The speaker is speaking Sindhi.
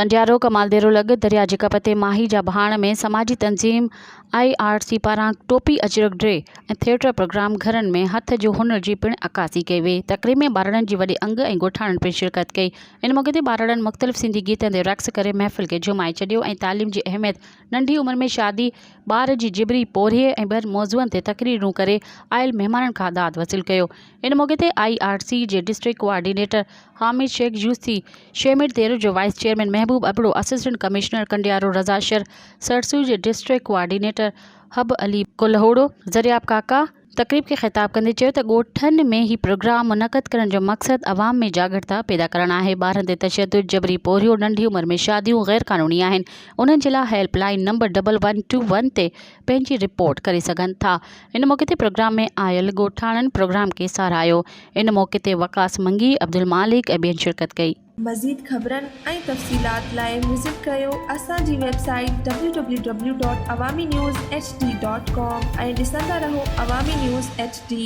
ڪنڊيارو ڪمالديرو لڳ درياء جي ڪپ تي ماهي جا ڀاڻ ۾ سماجي تنظيم I R C پاران ٽوپي اجرڪ ڊي ۽ ٿيٽر پروگرام گهرن ۾ هٿ جو هنر جي پڻ عڪاسي ڪئي وئي. تقريب ۾ ٻارڙن جي وڏي انگ ۽ ڳوٺاڻن پڻ شرڪت ڪئي. ان موقعي تي ٻارڙن مختلف سنڌي گيتن تي رقص ڪري محفل کي جهومائي ڇڏيو ۽ تعليم جي اهميت، ننڍي عمر ۾ شادي، ٻار جي جبري پورهيي ۽ ٻين موضوعن تي تقريرون ڪري آيل مهمانن کان داد وصول ڪيو. ان موقعي تي I R C جي district coordinator Hamid Shaikh UC, Shimir Dero جو vice chairman Mehboob Abro, assistant commissioner Kandiaro Raza Shar, سرسو جي ڊسٽرڪٽ ڪوآرڊينيٽر حب علي ڪلهوڙو، زرياب ڪاڪا تقريب کي خطاب ڪندي چيو ته ڳوٺن ۾ هي پروگرام منعقد ڪرڻ جو مقصد عوام ۾ جاڳرتا پيدا ڪرڻ آهي، ٻارن تي تشدد، جبري پورهيو، ننڍي عمر ۾ شاديون غير قانوني آهن، انهن جي لاء help line number double one two one تي پنهنجي رپورٽ ڪري سگهن ٿا. ان موقعي تي پروگرام ۾ آيل ڳوٺاڻن پروگرام کي ساراهيو. ان موقعي تي وقاص منگي، عبدالمالڪ ۽ ٻين شرڪت ڪئي. مزيد خبرن ۽ تفصيلات لاء وزٽ ڪريو اسان جي website W W W dot Awami news H D dot com ۽ ڏسندا رهو عوامي نيوز ايڇ ڊي.